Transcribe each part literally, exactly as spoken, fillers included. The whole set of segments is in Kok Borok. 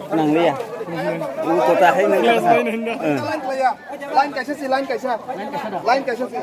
Nangliya. Ang kota hai nang. Line kaisa si, line kaisa. Line kaisa si.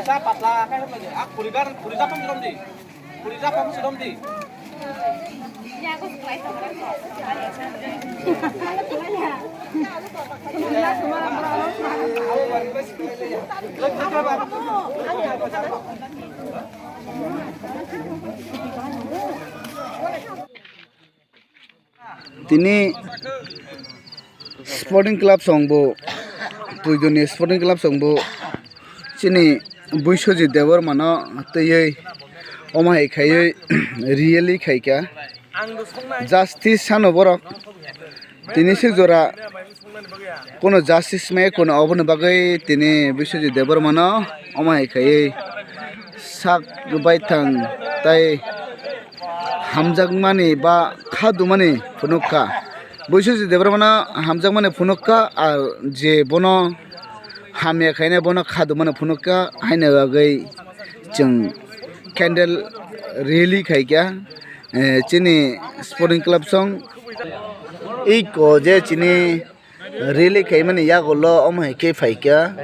Sa patla, ah, purigar, purigar pang dong di. Puri japa musi dom di. Tini Sporting Club song bo, Puiduni Sporting Club song bo, chini Biswajit Debbarma no twiwi omo hai khaiwi rally khaikha. Justice sano borok. Tini sik jora kuno justice mai kuno, oboni bagwi tini Biswajit Debbarma no omo hai khaiwi sak baithang tai hamjakmani ba khadumani phunukha. Biswajit Debbarmano hamjakmani phunukha, ar je bono hamya khainai bono khadumani phunukha, haini bagwi chwng candle rally khaikha, eh, chini Sporting Club song. Iko je chini rally khaimani yagulo omo hai khe phaikha.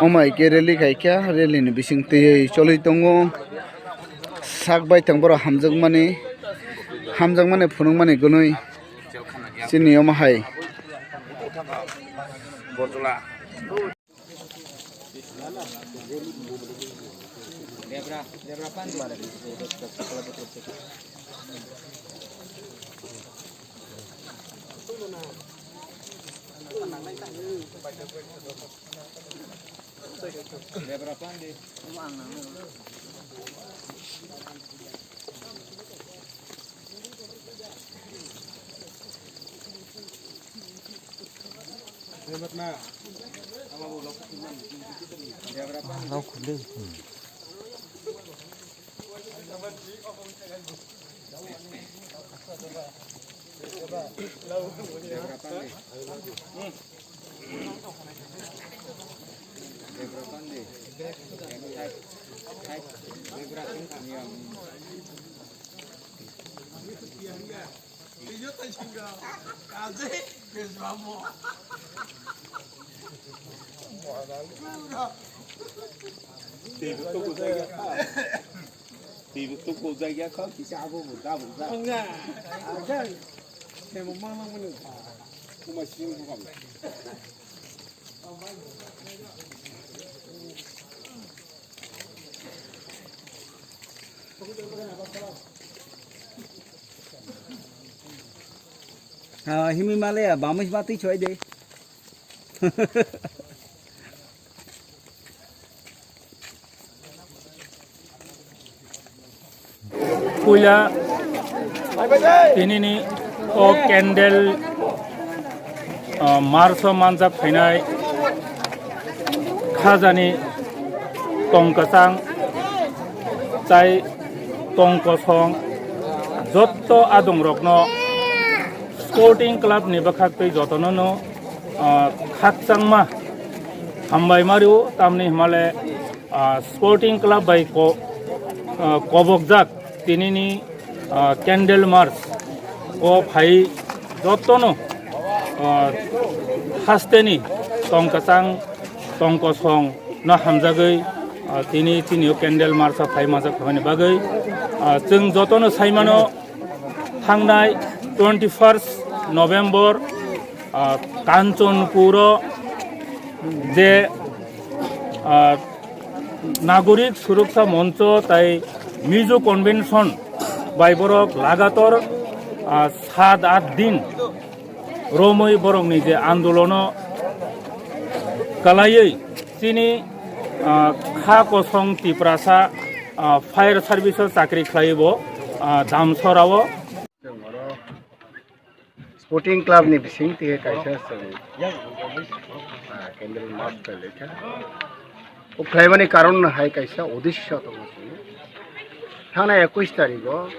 Omo hai khe rally khaikha, rally ni bising twi cholwi tongo. Sak baithang borok hamjakmani, hamjakmani phunukmani gwnwi chini omo hai. Twi bo tuku jagya kha kisa abo bo da bo da. Ang ja. Ang ja. Temo ma ma mani. Kuma sing ko kam. Ah, himi male ya, bamis bati choi de. Puila tinini o candle, ah, marso manjak phainai Sajani tong kwchang tai tong kosong jotto adongrokno Sporting Club ni bwkhak twi jotono no, ah, khakchangma hambai mario, tamni himale, ah, Sporting Club bai ko-, ah, kobokjak tinini, ah, candle march o phai jottono, ah, hasteni tong kwchang tong kosong no hamjagwi, ah, tini chini o candle march o phai majak phaimani bagwi, ah, chwng jotono saimano thangnai twenty first November, ah, Kanchanpur o je, ah, Nagorik Suroksha Moncho tai Mizo Convention bai borok lagator, ah, sat at din romwi borokni je andolono kalaiwi chini, ah, kha kosong Tiprasa, ah, fire service o chakri khlaiwi bo, ah, Damsora o. Sporting Club ni bising twi kaisa chwng, ah, candle march khlaikha. O khlaimani karon no hai kaisa udesho tongo chwng. Thangnai ekush tarikh o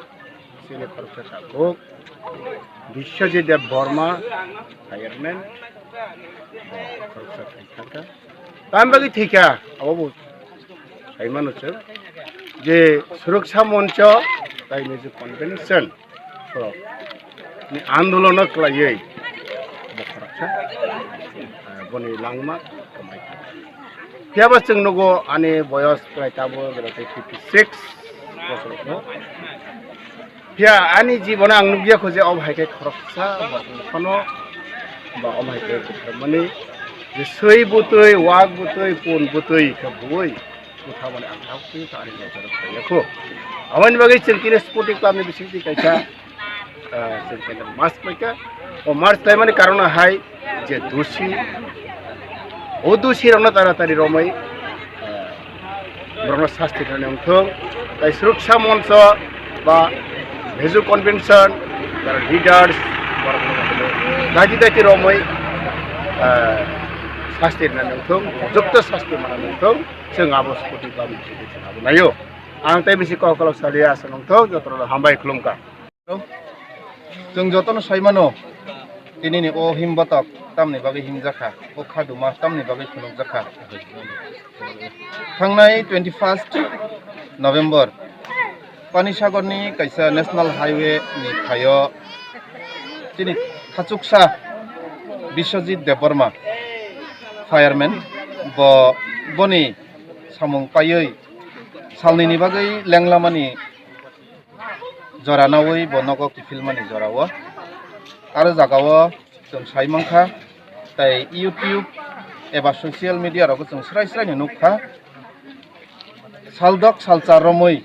chini khoroksa tabuk Biswajit Debbarma, fireman, khoroksa thangkha. Tamni bagwi thwikha, abo bo saimano chwng je Suroksha Moncho tai Mizo Convention borok ni andolono khlaiwi bo khoroksa, ah, boni langma kwmaikha. Phiyaba chwng nugo ani boyos kwlai tabuk fifty six bosor wngkha. Phiya ani jibono ang nukya kho je obo hai khe khoroksa bosong phano ba omo hai khe kwthar mani je swi bwtwi, wak bwtwi, pun bwtwi khe buwi bwtha mani ang thang twi ani nojoro khlaiya kho. Aboni bagwi chwng tini Sporting Club ni bisingtwi kaisa, ah, chwng kaisa march khlaikha. O march khlaimani karon hai je dusi, o dusi rokno taratari romwi, ah, borokno sasti rwnani wngthung. Tai Suroksha Moncho ba Mizo Convention, tara leaders, borokno daiti daiti romwi, ah, sasti rwnani wngthung, jukto sasti manani wngthung. Chwng abo Sporting Club ni bisingtwi chwng abo naio. Ang tei bisi kok kolok saliya, aswk wngthung, jotono hambai khulumkha. Chwng jotono saimano, tinini o himbotok tamni bagwi himjakha, o khaduma tamni bagwi phunukjakha. Thangnai twenty first November, Panisagarni kaisa National Highway ni thaio chini khachuksa Biswajit Debbarma, fireman, bo boni samung paiwi salnini bagwi lenglamani jora nawi bo nogo kiphilmani jorao. Aro jagao chwng sai mankha, tai YouTube eba social media rogo chwng srai srai no nukha. Saldok salchar romwi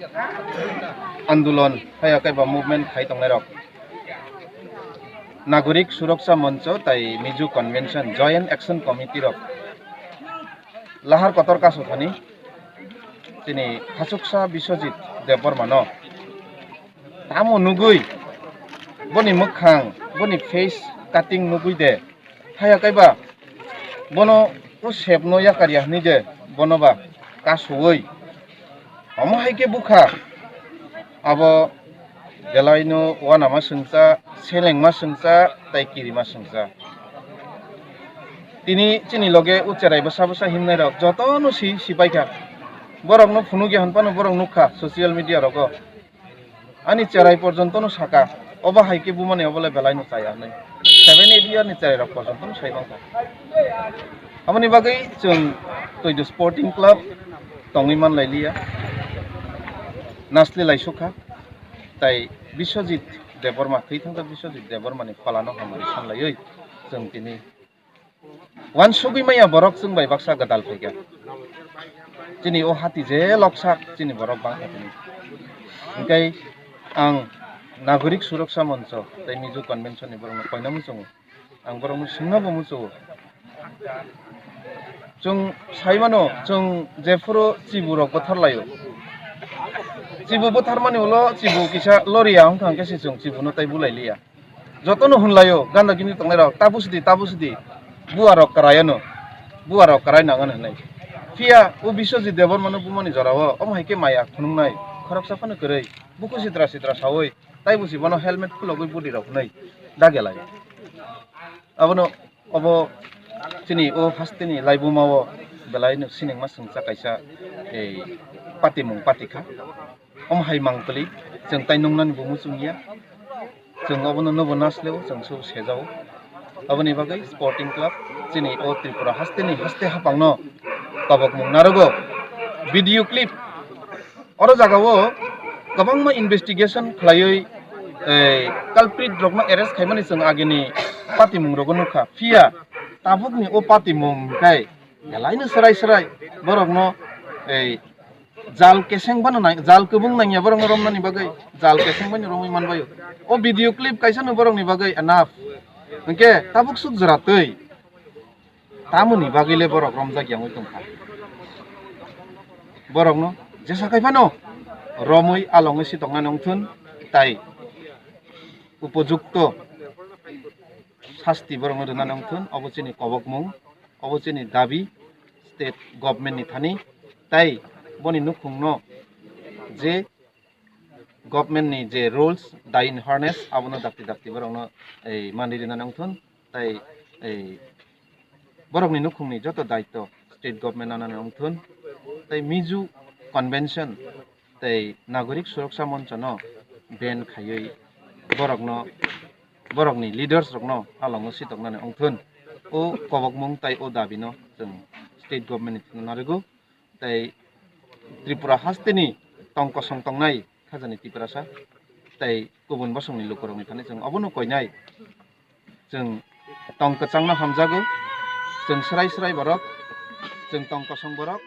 andolon haya kaiba movement khai tongnairok Nagorik Suroksha Moncho tai Mizo Convention Joint Action Committee rok lahar kotor kasu thani chini khachuksa Biswajit Debbarmano tamo nugwi boni mwkhang, boni face cutting nugwi de haya kaiba bono o sepno yakarya hwnwi de bono ba kasuwi omo hai khe bukha abo belaino uanama swngcha, selengma swngcha, tai kirima swngcha. Tini chini loge o cherai bwsa bwsa himnai rok jotono si, sipaikha. Borokno phunukya hwnphano borok nukha social media rogo. Ani cherai porjontono saka, obo hai khe bumani obole belaino chaya hwnwi. Seven eight year ni cherai rok porjontono sai mankha. Aboni bagwi chwng Toidu Sporting Club tongwi manlailiya. Nasli laisukha. Tai Biswajit Debbarma, thwi thangkha Biswajit Debbarmani phalano hamari sanlaiwi chwng tini uansugwi maya borok chwng bai baksa gwdal phaikha. Chini o hati je loksak chini borok bangkha tini. Hwnkhe ang Nagorik Suroksha Moncho tai Mizo Convention ni borokno koina muchungo. Ang borokno swngna bo muchungo. Chwng sai mano, chwng jephuru chibu rok bwthar laio. Chibu bwthar mani ulo chibu kisa loriya wngkha hwnkhe se chwng chibuno tai bulai liya. Jotono hwnlaio, ganda gini tongnai rok, "Tabu sidi, tabu sidi, bua rok kwrai ano, bua rok kwrai nangan," hwnwi. Phiya o Biswajit Debbarmano bumani jorao omo hai khe maya phunuknai, khoroksa phano kwrwi, buku sitra sitra saui, taibo si bono helmet khulogwi budi rok hwnwi dagelai. Abono obo chini o hasteni laibumao belaino siningma singcha kaisa ei patimung patikha. Omo hai mangpili chwng tai nungnani bo muchungya. Chwng obono nubo nasleo, chwng su sejao. Aboni bagwi Sporting Club chini o Tripura hasteni haste haphangno kobokmung narogo. Video clip oro jagao kwbangma investigation khlaiwi, ei, culprit rokno arrest khaimani chwng agini patimung rogo nukha. Phiya tabukni o patimung hwnkhe belaino swrai swrai borokno, ei, jal keseng phano nang-, jal kwbwng nangya borokno romnani bagwi, jal keseng phano romwi manbaio. O video clip kaisano borokni bagwi enough. Hwnkhe tabuk suk jora twi tamoni bagwi le borok romjak yangwi tongkha. Borokno jesa khai phano romwi alongwi sitoknani wngthun, tai upojukto sasti borokno rwnani wngthun, obo chini kobokmung, obo chini dabi state government ni thani, tai boni nukhungno je government ni je rules dai in harness abono dakti dakti borokno ei manwi rwnani wngthun, tai ei borokni nukhungni joto daityo state government anani wngthun, tai Mizo Convention tei Nagorik Suraksa Monchono ban khaiwi borokno, borokni leaders rokno alongo sitoknani wngthun. O kobokmung tai o dabino chwng state government ni thangna narwgo, tei Tripura hasteni tong kosong tongnai khajani Tiprasa tei kubun bosongni lukurokni thani chwng obono koinai. Chwng tong kwchangno hamjago, chwng swrai swrai borok, chwng tong kosong borok.